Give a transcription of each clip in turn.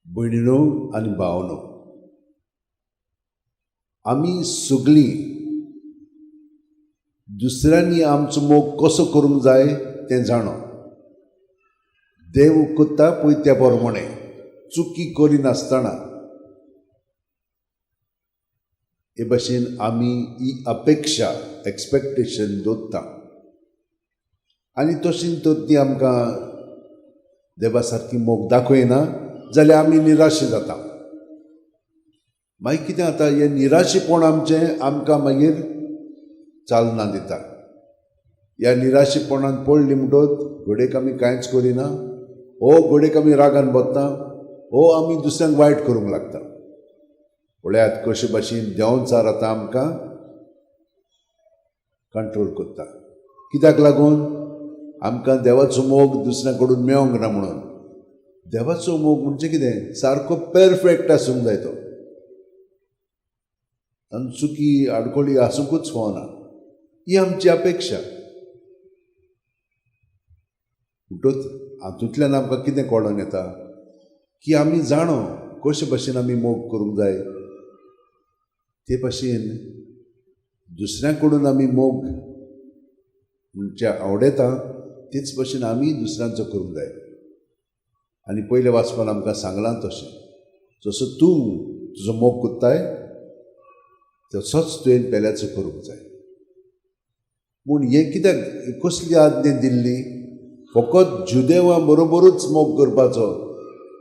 भयणीनो आनी भावनो, आमी सगळीं दुसऱ्यांनी आमचो मोग कसो करूंक जाय तें जाणो. देव करता पळय त्या प्रमाणे चुकी करिनासतना हे भाशेन आमी ही अपेक्षा एक्सपेक्टेशन दवरता आनी तशी तर ती आमकां देवा सारकी मोग दाखयना जाल्यार आमी निराशे जाता. मागीर कितें जाता, हें निराशेपण आमचें आमकां मागीर चालना दिता. ह्या निराशेपणान पडली म्हणटकच घडयेक आमी कांयच करिना, हो घडयेक आमी रागान बसता, हो आमी दुसऱ्यांक वायट करूंक लागता. पळयात कशे भाशेन देंवचार आतां आमकां कंट्रोल करता. कित्याक लागून? आमकां देवाचो मोग दुसऱ्या कडून मेळोंक ना म्हणून. देवाचो मोग म्हणजे कितें, सारको परफेक्ट आसूंक जाय तो, आनी चुकी आडखळी आसूंकूच फावना. ही आमची अपेक्षा. म्हणटकच हातूंतल्यान आमकां कितें कळोन येता की आमी जाणो कशे भाशेन आमी मोग करूंक जाय, ते भाशेन दुसऱ्यां कडून आमी मोग म्हणजे आवडयता तेच भाशेन आमी दुसऱ्यांचो करूंक जाय. आनी पयल्या वाचपान आमकां सांगलां तशें, जसो तूं तुजो मोग करताय तसोच तुवें पेल्याचो करूंक जाय. पूण हें कित्याक कसली आज्ञा दिल्ली? फकत जुदेवा बरोबरूच मोग करपाचो,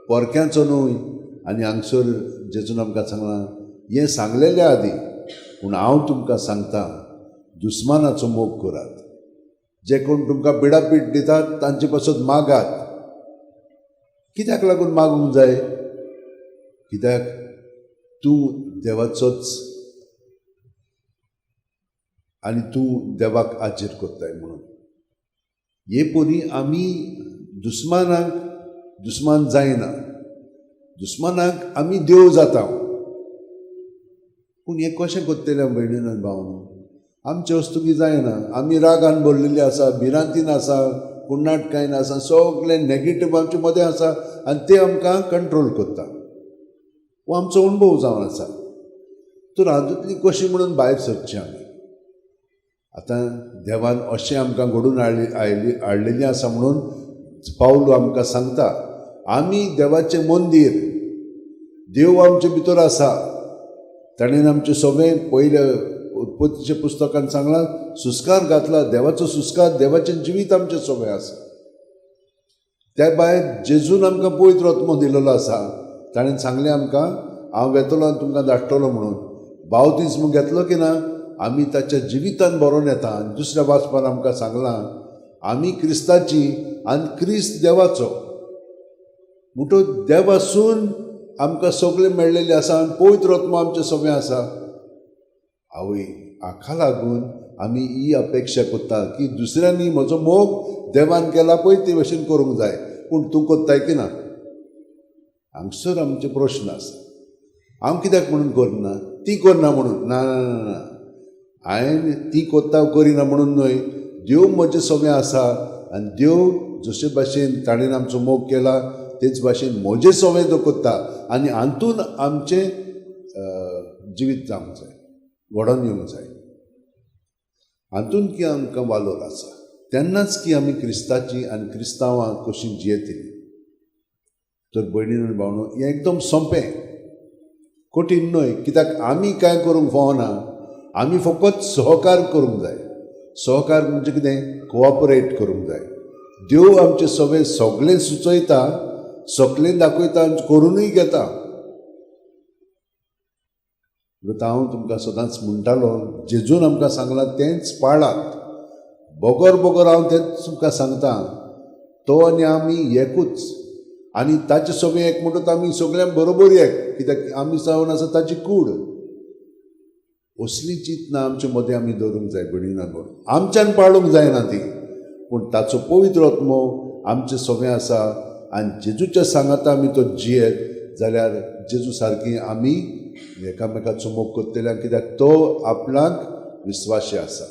परक्यांचो न्हय. आनी हांगसर जेजून आमकां सांगलां हें सांगलेलें आदीं, पूण हांव तुमकां सांगता दुस्मानाचो मोग करात, जे कोण तुमकां पिडापीड दितात तांचे पासत मागात. कित्याक लागून मागूंक जाय? कित्याक तूं देवाचोच आनी तूं देवाक आजीर करताय म्हणून. हे परी आमी दुस्मानाक दुस्मान जायना, दुस्मानाक आमी देव जाता. पूण हें कशें करतलें भयणीन आनी भावान? आमचे वस्तुकी जायना. आमी रागान भरलेली आसा, भिरांतीन आसा, कुण्णाटकायन आसा, सगळें नेगेटीव आमचे मदें आसा आनी ते आमकां कंट्रोल करता. हो आमचो अणभव जावन आसा. तर हातूंतली कशी म्हणून भायर सरचें आमी? आतां देवान अशें आमकां घडून हाडलेलें आसा म्हणून पावलू आमकां सांगता, आमी देवाचें मंदीर, देव आमचे भितर आसा. ताणें आमचें सगळें पयल्या उत्पत्तीच्या पुस्तकान सांगलां, सुस्कार घातला, देवाचो सुस्कार, देवाचें जिवीत आमचें सगळें आसा. त्या भायर जेजून आमकां पवित्र आत्मो दिलेलो आसा. ताणें सांगलें आमकां, हांव वेतलो आनी तुमकां धाडटलो म्हणून. बावतिज्म घेतलो की ना आमी ताच्या जिवितान बरोवन येता. आनी दुसऱ्या वाचपान आमकां सांगलां आमी क्रिस्ताची आनी क्रिस्त देवाचो. म्हणटकच देवासून आमकां सगळें मेळ्ळेलें आसा आनी पवित्र आत्मो आमचें सगळें आसा. आवय, हाका लागून आमी ही अपेक्षा करता की दुसऱ्यांनी म्हजो मोग देवान केला पळय ते भशेन करूंक जाय, पूण तूं करताय की ना? हांगसर आमचे प्रश्न आसा. हांव कित्याक म्हणून करना, ती करना म्हणून? ना ना ना, हांवें ती करता करिना म्हणून न्हय. देव म्हजें सगळें आसा आनी देव जशे भाशेन ताणें आमचो मोग केला तेच भाशेन म्हजें सगळें तो करता आनी हातून आमचें जिवीत जावंक जाय, घडोवन येवंक जाय. हातून की आमकां वालोर आसा तेन्नाच की आमी क्रिस्ताची आनी क्रिस्तांवां कशी जियेतली. तर भयणीन आनी भावनो, हें एकदम सोंपें, कठीण न्हय. कित्याक आमी कांय करूंक फावना, आमी फकत सहकार करूंक जाय. सहकार म्हणजे कितें? कोऑपरेट करूंक जाय. देव आमचें सगळें सगळें सुचयता, सगळें दाखयता आनी करुनूय घेता. म्हणटा हांव तुमकां सदांच म्हणटालो, जेजून आमकां सांगलां तेंच पाळात. बगर बगर हांव तेंच तुमकां सांगता, तो आनी आमी एकूच आनी ताचे सगळें एक म्हणटकच आमी सगळ्यां बरोबर एक. कित्याक आमी जावन आसा ताची कूड. असली चिंतना आमचे मदें आमी दवरूंक जाय भयणीन भावान. आमच्यान पाळूंक जायना ती, पूण ताचो पवित्र आत्मो आमचें सगळें आसा आनी जेजूच्या सांगाता आमी तो जियेत जाल्यार जेजू सारकी आमी एकामेकाचो मोग करतले. कित्याक तो आपणाक विस्वाशी आसा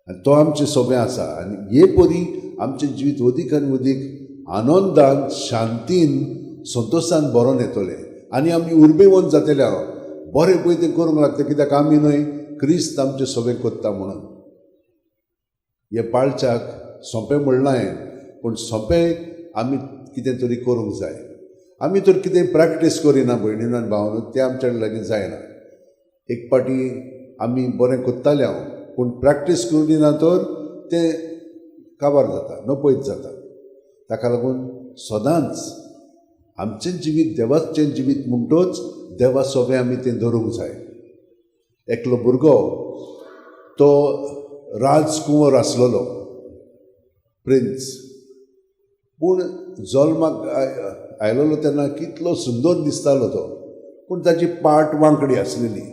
आनी तो आमचें सगळें आसा. आनी हे परी आमचें जिवीत वदीक आनी वदीक आनंदान शांतीन संतोशान भरोन येतले आनी आमी उर्बेवंत जातले. हांव बरें पळय तें करूंक लागता, कित्याक आमी न्हय क्रिस्त आमचें सगळें करता म्हणून. हें पाळच्याक सोंपें म्हणलां हांवें, पूण सोंपें आमी कितें तरी करूंक जाय. आमी तर कितें प्रॅक्टीस करिना भयणीन आनी भावान, तें आमच्या लागीं जायना. एक पाटी आमी बरें करताले हांव, पूण प्रॅक्टीस करिना तर तें काबार जाता, नपयत जाता. ताका लागून सदांच आमचें जिवीत देवाचें जिवीत म्हणटच देवा सोबें आमी तें धरूंक जाय. एकलो भुरगो तो राजकुंवर आसलेलो, प्रिन्स, पूण जल्माक आयलेलो तेन्ना कितलो सुंदर दिसतालो तो, पूण ताची पाट वांकडी आसलेली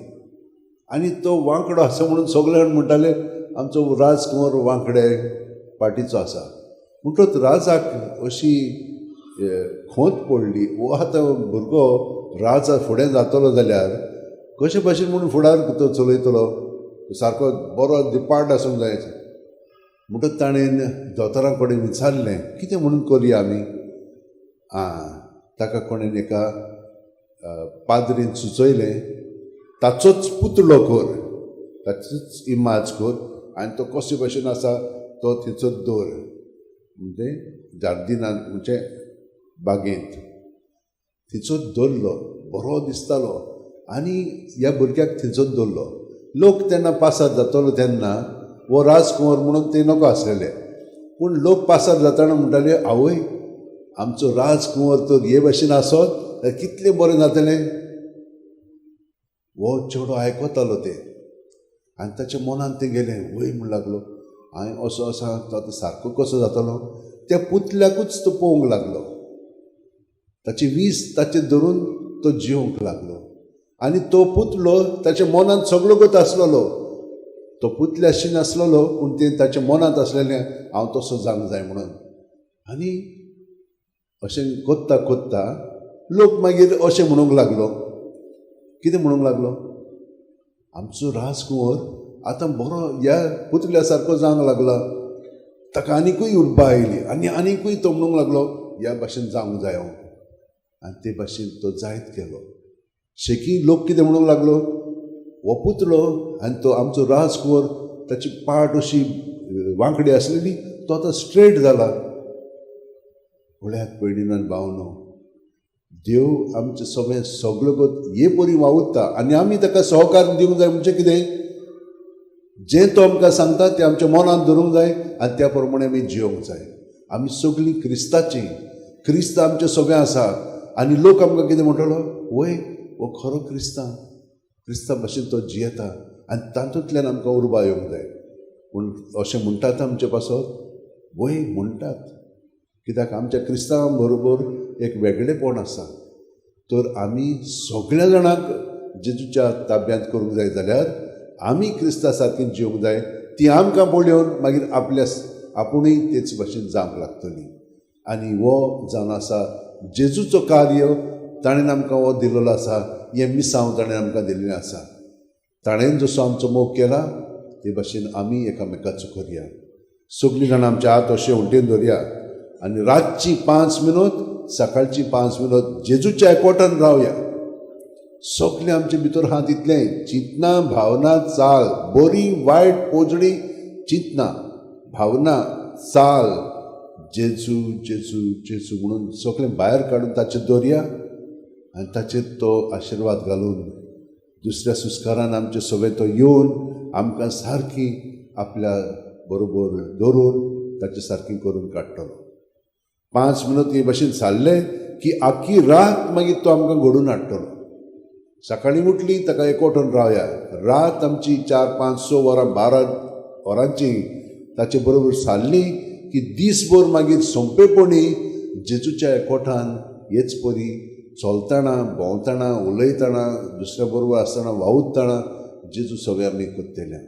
आनी तो वांकडो आसा म्हणून सगळे जाण म्हणटाले आमचो राजकुंवर वांकडे पाटीचो आसा. म्हणटच राजाक अशी खोंत पडली, हो आतां भुरगो राजा फुडें जातलो जाल्यार कशे भाशेन म्हणून फुडार तो चलयतलो, सारको बरो दिपाट आसूंक जाय. म्हणटच ताणें दोतोरा कडेन विचारलें कितें म्हणून करया आमी. आं, ताका कोणें एका पाद्रीन सुचयलें ताचोच पुतळो कर, ताचोच इमाज कर आनी तो कशे भाशेन आसा तो थंयसर दवर, म्हणजे जार्दिनांत म्हणजे बागेंत थंयसर दवरलो. बरो दिसतालो आनी ह्या भुरग्याक थंयसर दवरलो. लोक तेन्ना पासार जातलो तेन्ना हो राजकुंवर म्हणून ते नको आसलेले, पूण लोक पासार जातना म्हणटाले आवय आमचो राजकुंवर तर हे भाशेन आसत जाल्यार कितलें बरें जातलें. हो चेडो आयकतालो तें आनी ताच्या मनांत तें गेलें, वय म्हण लागलो हांवें असो आसा तो आतां सारको कसो जातलो. त्या पुतल्याकूच तो पळोवंक लागलो, ताची वीज ताचेर धरून तो जिवंक लागलो आनी तो पुतलो ताच्या मनांत सगळो गत आसलेलो. तो पुतल्याशी नासलेलो पूण तें ताच्या मनांत आसलेलें हांव तसो जावंक जाय म्हणून. आनी अशें कोत्ता कोत्ता लोक मागीर अशें म्हणूंक लागलो, कितें म्हणूंक लागलो, आमचो राजकुंवर आतां बरो ह्या पुतल्या सारको जावंक लागला. ताका आनिकूय उर्बा आयली आनी आनिकूय तो म्हणूंक लागलो ह्या भाशेन जावंक जाय हांव. आनी ते भाशेन तो जायत गेलो. शेकी लोक कितें म्हणूंक लागलो, हो पुतलो आनी तो आमचो राजकुंवर ताची पाट अशी वांकडी आसलेली तो आतां स्ट्रेट जाला. पळयात भयणीन आनी भावनो, देव आमचें सगळें सगळें हे परी वावुरता आनी आमी ताका सहकार दिवंक जाय. म्हणजे कितें, जें तो आमकां सांगता तें आमच्या मनांत धरूंक जाय आनी त्या प्रमाणे आमी जियोंक जाय. आमी सगळीं क्रिस्ताचीं, क्रिस्त आमचें सगळें आसा आनी लोक आमकां कितें म्हणटलो, वय हो खरो क्रिस्तांव, क्रिस्ता भाशेन तो जियेता आनी तातूंतल्यान आमकां उर्बा येवंक जाय. पूण अशें म्हणटात आमचे पासत, वय म्हणटात, कित्याक आमच्या क्रिस्तांवां बरोबर एक वेगळेपण आसा. तर आमी सगळ्या जाणांक जेजूच्या ताब्यांत करूंक जाय जाल्यार आमी क्रिस्ता सारकी जिवंक जाय. ती आमकां पळोवन मागीर आपल्या आपुणूय तेच भाशेन जावंक लागतली. आनी हो जावन आसा जेजूचो कार्य, ताणें आमकां हो दिलेलो आसा, हें मिसांव ताणें आमकां दिल्लें आसा. ताणें जसो आमचो मोग केला ते भाशेन आमी एकामेकाचो करया. सगळीं जाणां आमच्या हात अशें उंटेन धरया आनी रातची 5 मिनट सकाळची 5 मिनट जेजूच्या एकवटान रावया. सगळें आमचे भितर आहा तितलें चिंतना, भावना, चाल, बरी वायट पोजडी चिंतना, भावना, चाल, जेजू जेजू जेजू म्हणून सगळें भायर काडून ताचेर दवरया आनी ताचेर तो आशिर्वाद घालून दुसऱ्या सुस्कारान आमचे सगळें तो येवन आमकां सारकी आपल्या बरोबर दवरून ताचे सारकी करून काडटलो. 5 मिनट हे भाशेन सारलें की आख्खी रात मागीर तो आमकां घडोवन हाडटलो. सकाळीं उठली ताका एकवटून रावया, रात आमची 4, 5, 6 वरां 12 वरांची ताचे बरोबर सारली की दीसभर मागीर सोंपेपणी जेजूच्या एकवटान हेच परी चलतना, भोंवतना, उलयतना, दुसऱ्या बरोबर आसतना, वावुरतना जेजू सगळें आमी करतले.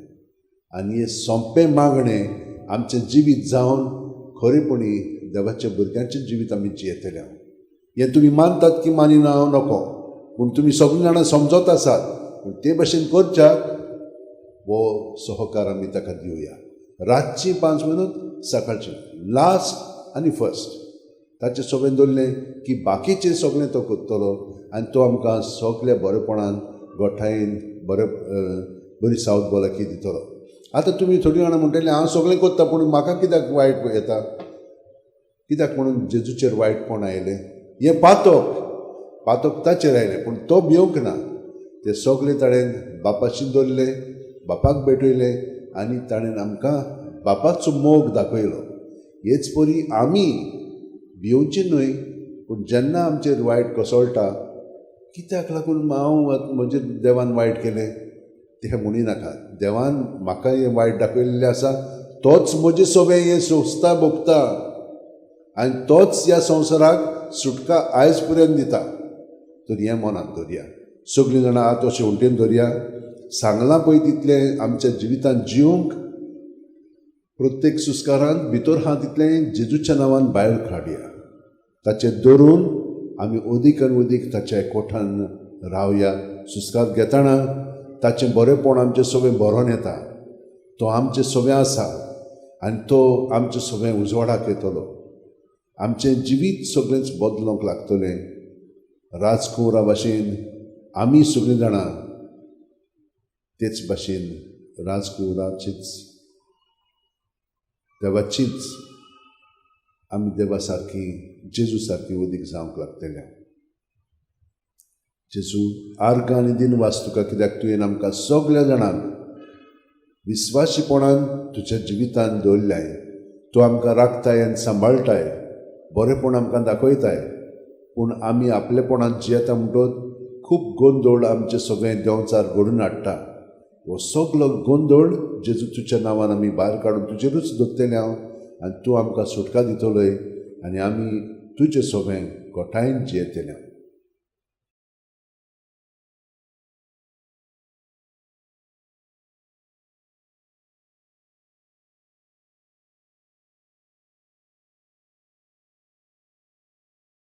आनी हें सोंपें मागणें आमचें जिवीत जावन खरेपणी देवाच्या भुरग्यांचें जिवीत आमी जियेतले. हें तुमी मानतात की मानिना हांव नको, पूण तुमी सगळीं जाणां समजत आसात, पूण ते भाशेन करच्याक हो सहकार आमी ताका दिवया. रातची 5 मिनट, सकाळची, लास्ट आनी फर्स्ट. ताचें सगळें दवरलें की बाकीचें सगळें तो करतलो आनी तो आमकां सगळ्या बरेपणान गोठायेन बरे बरी सावथ भलायकी दितलो. आतां तुमी थोडीं जाणां म्हणटलीं हांव सगळें करता पूण म्हाका कित्याक वायट येता, कित्याक म्हणून जेजूचेर वायटपण आयलें? हें पातक पातक ताचेर आयलें पूण तो भिवंक ना. ते सगळें ताणें बापाशी दवरलें, बापाक भेटयलें आनी ताणें आमकां बापाचो मोग दाखयलो. हेच परी आमी भिवची न्हय, पूण जेन्ना आमचेर वायट कोसळटा कित्याक लागून हांव म्हजेर देवान वायट केलें तें म्हणी नाका. देवान म्हाका हें वायट दाखयल्लें आसा, तोच म्हजें सगळें हें सोंसता भोगता आनी तोच ह्या संवसाराक सुटका आयज पर्यंत दिता. तर हें मनांत दवरया, सगळीं जाणां आतां अशें उंटेन दवरया. सांगलां पळय तितलें आमच्या जिवितांत जिवंक प्रत्येक सुस्कारांत भितर आहा तितलें जेजूच्या नांवान भायर काडया. ताचें धरून आमी अदीक आनी अदीक ताच्या एकवठान रावया. सुस्कार घेतना ताचें बरेंपण आमचें सगळें भरोन येता. तो आमचें सगळें आसा आनी तो आमचें सगळें उजवाडाक येतलो. आमचें जिवीत सगळेंच बदलूंक लागतलें. राजकुंवरा भाशेन आमी सगळीं जाणां तेच भाशेन राजकुंवराचीच देवाचीच आमी देवा सारकी जेजू सारकी अदीक जावंक लागतल्या. जेजू आर्गां आनी दिनवास तुका, कित्याक तुवें आमकां सगळ्या जाणांक विस्वाशीपणान तुज्या जिवितान दवरल्याय. तूं आमकां राखताय आनी सांबाळटाय, बरेंपण आमकां दाखयताय. पूण आमी आपलेपणान जियेता म्हणटकच खूब गोंदळ आमचें सगळें देंवचार घडून हाडटा. हो सगलो गोंदळ जेजू तुज्या नांवान आमी भायर काडून तुजेरूच दवरतले हांव आनी तूं आमकां सुटका दितलोय आनी आमी तुजें सगळें गोठायेन जियेतले.